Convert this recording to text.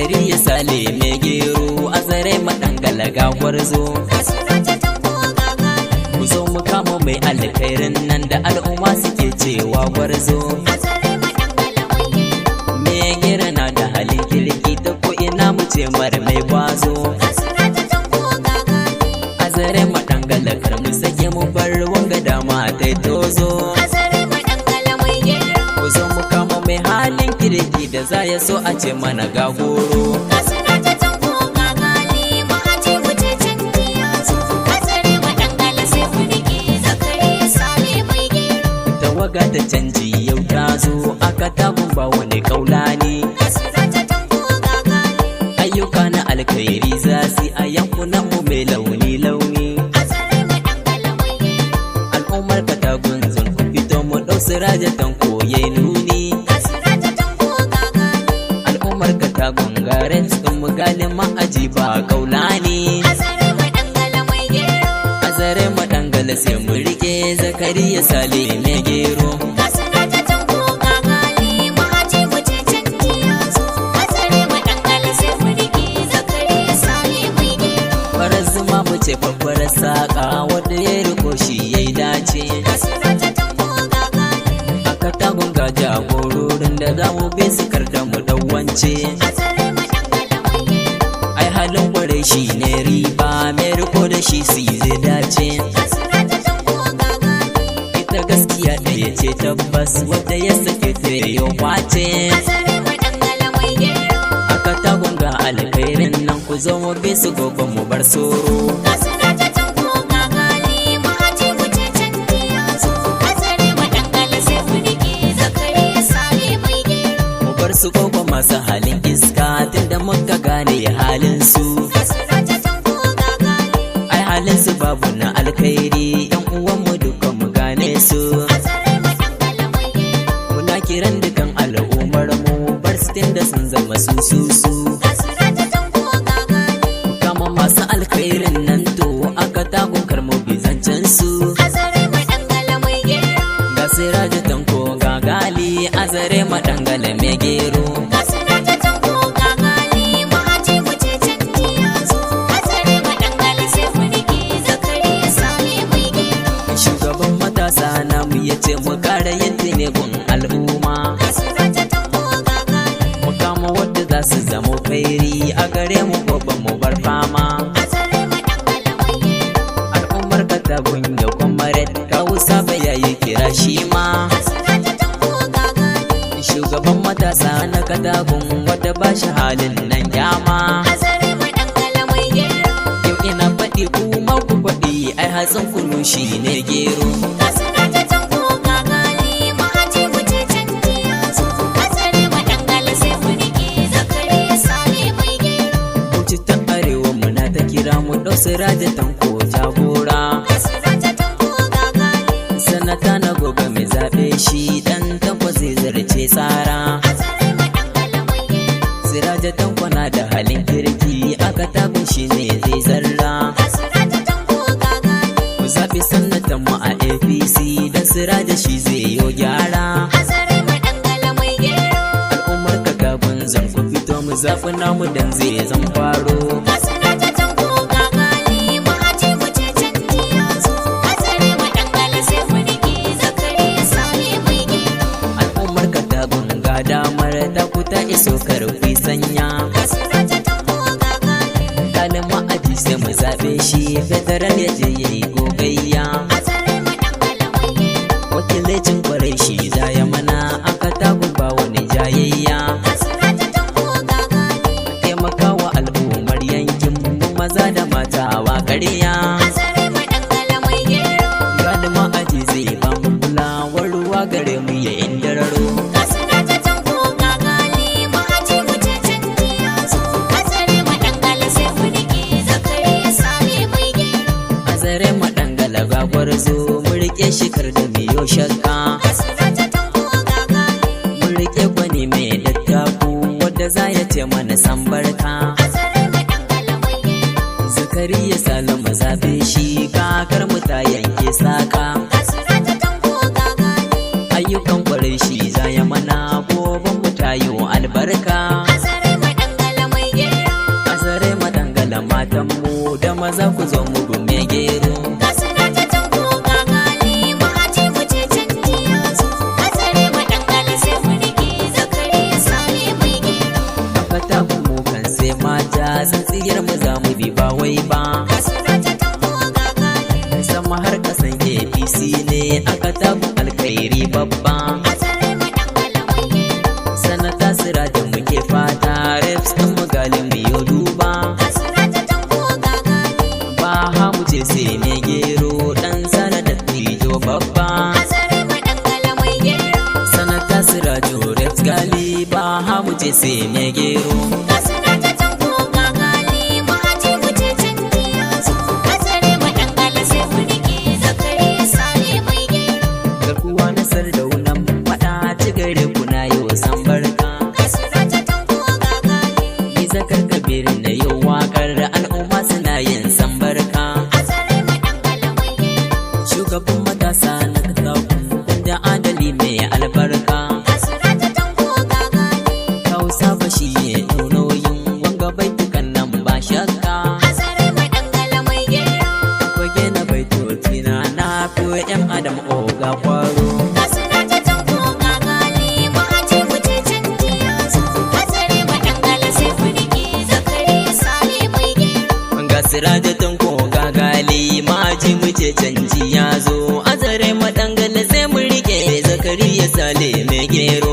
Zakariya Sale mai gero, Azare Madangala ga gwarzo. Ku zo mu kama mai alkhairin nan da al'umma suke cewa gwarzo. Mai gero na da halin kirki, ta ko ina mu ce mara mai kwazo. Azare Madangala, kar mu sake mu bar wanga dama ta tozo. Ku zo mu kama mai halin kirki da za ya so a ce mana ga goro. Tawaga ta canji yau ta zo, aka tagun ba wani kaula ne. Ayyuka na alkhairi za su a yankunan mu mai launi launi. Al'ummar Katagun zan ku fito mu ɗau Siraja Tanko yayi nuni. Al'ummar Katagun, garin ɗin mu galin ma'aji ba kaula ne. Azare Madangala, sai mu rike Zakariya Sale mai gero. Farar zuma mu ce babbar saƙa, wanda ya riko shi yayi dace. A Katagun ga jagororin da za mu bi su kar da mu dawance. Ai halin kwarai shi ne riba, mai riko da shi su zai dace. Ita gaskiya ɗaya ce tabbas, wadda ya sake ta yau kwace. A Katagun ga alkhairin nan, ku zo mu bi su gobe mu bar soro. Mu bar su gobe masu halin iska, tunda muka gane halin su. Ai halin su babu na alkhairi, yan uwanmu duka mu gane su. Muna kiran dukan al'ummar mu, bar su tunda sun zama su su su. Kama masu alkhairin nan to aka tagun, kar mu bi zancen su. Ga Siraji Tanko, ga Gali, Azare Madangala mai gero. Shugaban matasa namu ya ce mu kara yin gun al'umma. Mu kama wadda za su zama kairi a gare mu gobe mu bar fama. Al'ummar Katagun da kwamaret kawu Saba yayi kira shi ma. Shugaban matasa na Katagun wadda ba shi halin nan kyama. Yau ina faɗi kuma ku faɗi, ai hatsin kunu shi ne gero. Bauchi ta Arewa muna ta kira mu ɗau Siraja Tanko jagora. Sanata na gobe mai zaɓe shi, ɗan Tanko zai zarce tsara. Siraja Tanko na da halin kirki, aka takun shi ne zai zarra. Ku zaɓi sanatan mu a APC dan Siraja shi zai yo gyara. Al'ummar Katagun zan ku fito mu zaɓi namu dan zai zan faro. Al'ummar Katagun, ga damar ta ku ta iso, karfi sanya. Galin ma'aji sai mu zaɓe shi, federal ya je ya yi gogayya. Wakilcin kwarai shi za ya mana, aka tagun ba wani jayayya. Taimakawa al'ummar yankin mu maza da mata wa ƙarya. Galin ma'aji zai ba mu kulawar ruwa gare mu ya indararo. Azare Madangala ga gwarzo, mu rike shi kar da miyo shakka. Mu rike gwani mai dattaku wadda za ya ce mana san barka. Zakariya Salama zabe shi, kakar mu ta yanke saka. Ayyukan kwarai shi za ya mana, goben mu ta yi albarka. Maza ku zo mu bi mai gero. Ga Sirajo Tanko Gagali, ma'aji mu ce canji ya zo. Azare Madangala sai mu rike Zakariya Sale mai gero. Fata mu kan sai mata, tsintsiyar mu za mu bi ba wai ba. Ga Sirajo Tanko Gagali, Sama har kasan APC ne aka tabu alkhairi babba. Azare Madangala mai gero. Sanata Sirajo muke fata, reps ɗin mu galin mu yo duba. Ga Sirajo Tanko Gagali, Ba ha mu ce sai mai gero, dan sana da tijo babba. Azare Madangala mai gero. Sanata Sirajo, reps gali, ba ha mu ce sai mai gero. Ga Sirajo Tanko Gagali, ma'aji mu ce canji ya zo. Azare Madangala sai mu rike Zakariya Sale mai gero. Garkuwa na Sardaunan faɗa ci gare kuna yau san barka. Ga Sirajo Tanko Gagali, Ni Zakar Kabir na yau wakar al'umma suna yin san barka. Azare Madangala mai gero. Shugaban matasa na Kataku da adali mai albarka. Ga Sirajo Tanko Gagali, Hausa ba shi ya ɗau nauyin wanga baitukan nan ba shakka. Azare Madangala mai gero. Fage na baitoci na na fi yan Adam Oga Kwaro. Ga Sirajo Tanko Gagali, ma'aji mu ce canji ya zo. Azare Madangala sai mu rike Zakariya Sale mai gero. Ga Sirajo Tanko Gagali, ma'aji mu ce canji ya zo. Azare Madangala sai mu rike Zakariya Sale mai gero.